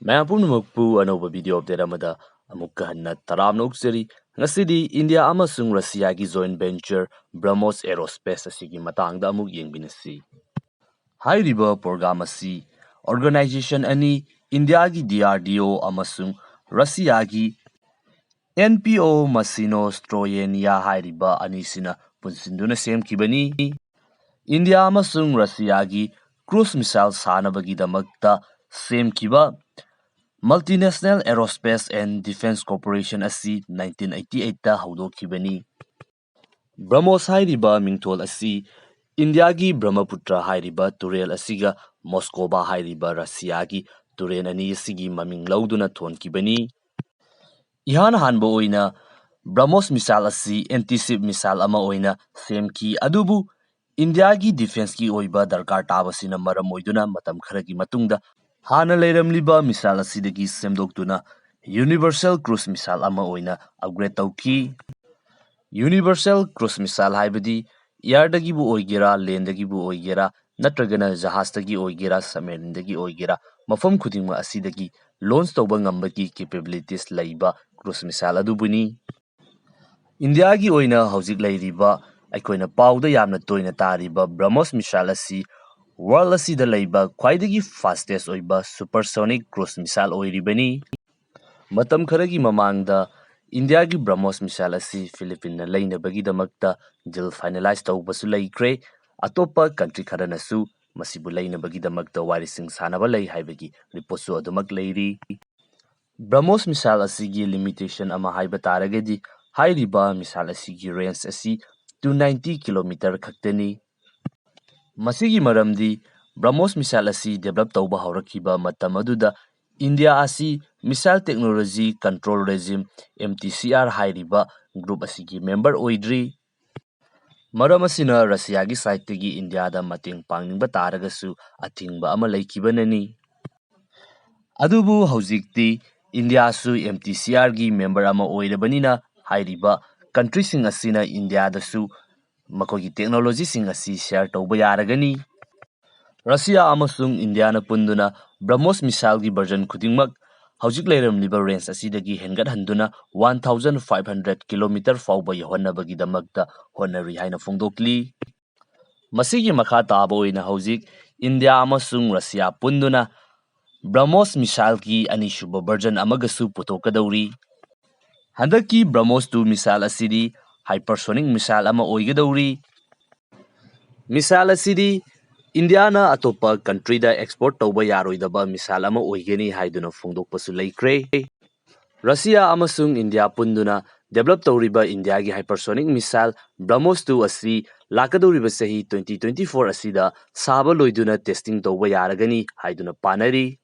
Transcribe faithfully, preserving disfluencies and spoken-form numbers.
ꯃꯌꯥꯝ ꯄꯨꯝꯅꯃꯛꯄꯨ ꯑꯅꯧꯕ video update ꯑꯃꯗ ꯑꯃꯨꯛꯀ ꯍꯟꯅ ꯇꯔꯥꯝꯅ ꯑꯣꯛꯆꯔꯤ꯫ ꯉꯁꯤꯗꯤ ꯏꯟꯗꯤꯌꯥ ꯑꯃꯁꯨꯡ ꯔꯁꯤꯌꯥꯒꯤ joint venture BrahMos Aerospace ꯑꯁꯤꯒꯤ ꯃꯇꯥꯡꯗ ꯑꯃꯨꯛ ꯌꯦꯡꯃꯤꯟꯅꯁꯤ꯫ ꯍꯥꯏꯔꯤꯕ program ꯑꯁꯤ organization ꯑꯅꯤ, ꯏꯟꯗꯤꯌꯥꯒꯤ D R D O ꯑꯃꯁꯨꯡ ꯔꯁꯤꯌꯥꯒꯤ N P O Mashinostroyenia ꯍꯥꯏꯔꯤꯕ ꯑꯅꯤꯁꯤꯅ ꯄꯨꯟꯁꯤꯟꯗꯨꯅ ꯁꯦꯝꯈꯤꯕꯅꯤ꯫ ꯏꯟꯗꯤꯌꯥ ꯑꯃꯁꯨꯡ ꯔꯁꯤꯌꯥꯒꯤ cruise missile ꯁꯥꯅꯕꯒꯤꯗꯃꯛꯇ ꯁꯦꯝꯈꯤꯕ Multinational Aerospace and Defense Corporation ꯑꯁꯤ nineteen eighty eight ꯇ ꯍꯧꯗꯣꯛꯈꯤꯕꯅꯤ꯫ BrahMos ꯍꯥꯏꯔꯤꯕ ꯃꯤꯡꯊꯣꯜ ꯑꯁꯤ ꯏꯟꯗꯤꯌꯥꯒꯤ ꯕ꯭ꯔꯍꯃꯄꯨꯇ꯭ꯔ ꯍꯥꯏꯔꯤꯕ ꯇꯨꯔꯦꯜ ꯑꯁꯤꯒ ꯃꯣꯁꯀꯣꯚꯥ ꯍꯥꯏꯔꯤꯕ ꯔꯁꯤꯌꯥꯒꯤ ꯇꯨꯔꯦꯜ ꯑꯅꯤ ꯑꯁꯤꯒꯤ ꯃꯃꯤꯡ ꯂꯧꯗꯨꯅ ꯊꯣꯟꯈꯤꯕꯅꯤ꯫ ꯏꯍꯥꯟ ꯍꯥꯟꯕ ꯑꯣꯏꯅ BrahMos missile ꯑꯁꯤ anti-ship missile ꯑꯃ ꯑꯣꯏꯅ ꯁꯦꯝꯈꯤ, ꯑꯗꯨꯕꯨ ꯏꯟꯗꯤꯌꯥꯒꯤ defenceꯀꯤ ꯑꯣꯏꯕ ꯗꯔꯀꯥꯔ ꯇꯥꯕꯁꯤꯅ ꯃꯔꯝ ꯑꯣꯏꯗꯨꯅ ꯃꯇꯝ ꯈꯔꯒꯤ ꯃꯇꯨꯡꯗ ꯍꯥꯟꯅ ꯂꯩꯔꯝꯂꯤꯕ missile ꯑꯁꯤꯗꯒꯤ ꯁꯦꯝꯗꯣꯛꯇꯨꯅ universal cruise missile ꯑꯃ ꯑꯣꯏꯅ upgrade ꯇꯧꯈꯤ꯫ Universal cruise missile ꯍꯥꯏꯕꯗꯤ airꯗꯒꯤꯕꯨ ꯑꯣꯏꯒꯦꯔꯥ, landꯗꯒꯤꯕꯨ ꯑꯣꯏꯒꯦꯔꯥ, ꯅꯠꯇ꯭ꯔꯒꯅ ꯖꯍꯥꯖꯇꯒꯤ ꯑꯣꯏꯒꯦꯔꯥ, submarineꯗꯒꯤ ꯑꯣꯏꯒꯦꯔꯥ, ꯃꯐꯝ ꯈꯨꯗꯤꯡꯃꯛ ꯑꯁꯤꯗꯒꯤ launch ꯇꯧꯕ ꯉꯝꯕꯒꯤ capabilities ꯂꯩꯕ cruise missile ꯑꯗꯨꯕꯨꯅꯤ꯫ ꯏꯟꯗꯤꯌꯥꯒꯤ ꯑꯣꯏꯅ ꯍꯧꯖꯤꯛ ꯂꯩꯔꯤꯕ, ꯑꯩꯈꯣꯏꯅ ꯄꯥꯎꯗ ꯌꯥꯝꯅ ꯇꯣꯏꯅ ꯇꯥꯔꯤꯕ BrahMos missile ꯑꯁꯤ world ꯑꯁꯤꯗ ꯂꯩꯕ ꯈ꯭ꯋꯥꯏꯗꯒꯤ fastest ꯑꯣꯏꯕ supersonic cruise missile ꯑꯣꯏꯔꯤꯕꯅꯤ꯫ ꯃꯇꯝ ꯈꯔꯒꯤ ꯃꯃꯥꯡꯗ ꯏꯟꯗꯤꯌꯥꯒꯤ BrahMos missile ꯑꯁꯤ ꯐꯤꯂꯤꯄꯤꯟꯅ ꯂꯩꯅꯕꯒꯤꯗꯃꯛꯇ deal finalize ꯇꯧꯕꯁꯨ ꯂꯩꯈ꯭ꯔꯦ꯫ ꯑꯇꯣꯞꯄ country ꯈꯔꯅꯁꯨ ꯃꯁꯤꯕꯨ ꯂꯩꯅꯕꯒꯤꯗꯃꯛꯇ ꯋꯥꯔꯤꯁꯤꯡ ꯁꯥꯟꯅꯕ ꯂꯩ ꯍꯥꯏꯕꯒꯤ reportꯁꯨ ꯑꯗꯨꯃꯛ ꯂꯩꯔꯤ꯫ BrahMos missile ꯑꯁꯤꯒꯤ limitation ꯑꯃ ꯍꯥꯏꯕ ꯇꯥꯔꯒꯗꯤ ꯍꯥꯏꯔꯤꯕ missile ꯑꯁꯤꯒꯤ range ꯑꯁꯤ two ninety kilometer ꯈꯛꯇꯅꯤ꯫ ꯃꯁꯤꯒꯤ ꯃꯔꯝꯗꯤ BrahMos missile ꯑꯁꯤ develop ꯇꯧꯕ ꯍꯧꯔꯛꯈꯤꯕ ꯃꯇꯝ ꯑꯗꯨꯗ ꯏꯟꯗꯤꯌꯥ ꯑꯁꯤ Missile Technology Control Regime, M T C R ꯍꯥꯏꯔꯤꯕ group ꯑꯁꯤꯒꯤ member ꯑꯣꯏꯗ꯭ꯔꯤ꯫ ꯃꯔꯝ ꯑꯁꯤꯅ ꯔꯁꯤꯌꯥꯒꯤ sideꯇꯒꯤ ꯏꯟꯗꯤꯌꯥꯗ ꯃꯇꯦꯡ ꯄꯥꯡꯅꯤꯡꯕ ꯇꯥꯔꯒꯁꯨ ꯑꯊꯤꯡꯕ ꯑꯃ ꯂꯩꯈꯤꯕꯅꯅꯤ꯫ ꯑꯗꯨꯕꯨ ꯍꯧꯖꯤꯛꯇꯤ ꯏꯟꯗꯤꯌꯥꯁꯨ M T C Rꯒꯤ member ꯑꯃ ꯑꯣꯏꯔꯕꯅꯤꯅ ꯍꯥꯏꯔꯤꯕ countryꯁꯤꯡ ꯑꯁꯤꯅ ꯏꯟꯗꯤꯌꯥꯗꯁꯨ ꯃꯈꯣꯏꯒꯤ technologyꯁꯤꯡ ꯑꯁꯤ share ꯇꯧꯕ ꯌꯥꯔꯒꯅꯤ꯫ ꯔꯁꯤꯌꯥ ꯑꯃꯁꯨꯡ ꯏꯟꯗꯤꯌꯥꯅ ꯄꯨꯟꯗꯨꯅ ꯕ꯭ꯔꯍꯃꯣꯁ ꯃꯤꯁꯥꯏꯜꯒꯤ ꯚꯔꯖꯟ ꯈꯨꯗꯤꯡꯃꯛ ꯍꯧꯖꯤꯛ ꯂꯩꯔꯝꯂꯤꯕ ꯔꯦꯟꯖ ꯑꯁꯤꯗꯒꯤ ꯍꯦꯟꯒꯠꯍꯟꯗꯨꯅ one thousand five hundred kilometre ꯐꯥꯎꯕ ꯌꯧꯍꯟꯅꯕꯒꯤꯗꯃꯛꯇ ꯍꯣꯠꯅꯔꯤ ꯍꯥꯏꯅ ꯐꯣꯡꯗꯣꯛꯂꯤ꯫ ꯃꯁꯤꯒꯤ ꯃꯈꯥ ꯇꯥꯕ ꯑꯣꯏꯅ ꯍꯧꯖꯤꯛ ꯏꯟꯗꯤꯌꯥ ꯑꯃꯁꯨꯡ ꯔꯁꯤꯌꯥ ꯄꯨꯟꯗꯨꯅ ꯕ꯭ꯔꯍꯃꯣꯁ ꯃꯤꯁꯥꯏꯜꯒꯤ ꯑꯅꯤꯁꯨꯕ ꯚꯔꯖꯟ ꯑꯃꯒꯁꯨ ꯄꯨꯊꯣꯛꯀꯗꯧꯔꯤ꯫ ꯍꯟꯗꯛꯀꯤ ꯕ꯭ꯔꯍꯃꯣꯁ ꯇꯨ ꯃꯤꯁꯥꯏꯜ ꯑꯁꯤꯗꯤ ꯍꯥꯏꯄꯔꯁꯣꯅꯤꯛ ꯃꯤꯁꯥꯏꯜ ꯑꯃ ꯑꯣꯏꯒꯗꯧꯔꯤ꯫ ꯃꯤꯁꯥꯏꯜ ꯑꯁꯤꯗꯤ ꯏꯟꯗꯤꯌꯥꯅ ꯑꯇꯣꯞꯄ ꯀꯟꯇ꯭ꯔꯤꯗ ꯑꯦꯛꯁꯄꯣꯔꯠ ꯇꯧꯕ ꯌꯥꯔꯣꯏꯗꯕ ꯃꯤꯁꯥꯏꯜ ꯑꯃ ꯑꯣꯏꯒꯅꯤ ꯍꯥꯏꯗꯨꯅ ꯐꯣꯡꯗꯣꯛꯄꯁꯨ ꯂꯩꯈ꯭ꯔꯦ꯫ ꯔꯁꯤꯌꯥ ꯑꯃꯁꯨꯡ ꯏꯟꯗꯤꯌꯥ ꯄꯨꯟꯗꯨꯅ ꯗꯦꯕꯂꯞ ꯇꯧꯔꯤꯕ ꯏꯟꯗꯤꯌꯥꯒꯤ ꯍꯥꯏꯄꯔꯁꯣꯅꯤꯛ ꯃꯤꯁꯥꯏꯜ ꯕ꯭ꯔꯍꯃꯣꯁ ꯇꯨ ꯑꯁꯤ ꯂꯥꯛꯀꯗꯧꯔꯤꯕ ꯆꯍꯤ ꯇ꯭ꯋꯦꯟꯇꯤ ꯇ꯭ꯋꯦꯟꯇꯤ ꯐꯣꯔ ꯑꯁꯤꯗ ꯁꯥꯕ ꯂꯣꯏꯗꯨꯅ ꯇꯦꯁꯇꯤꯡ ꯇꯧꯕ ꯌꯥꯔꯒꯅꯤ ꯍꯥꯏꯗꯨꯅ ꯄꯥꯅꯔꯤ꯫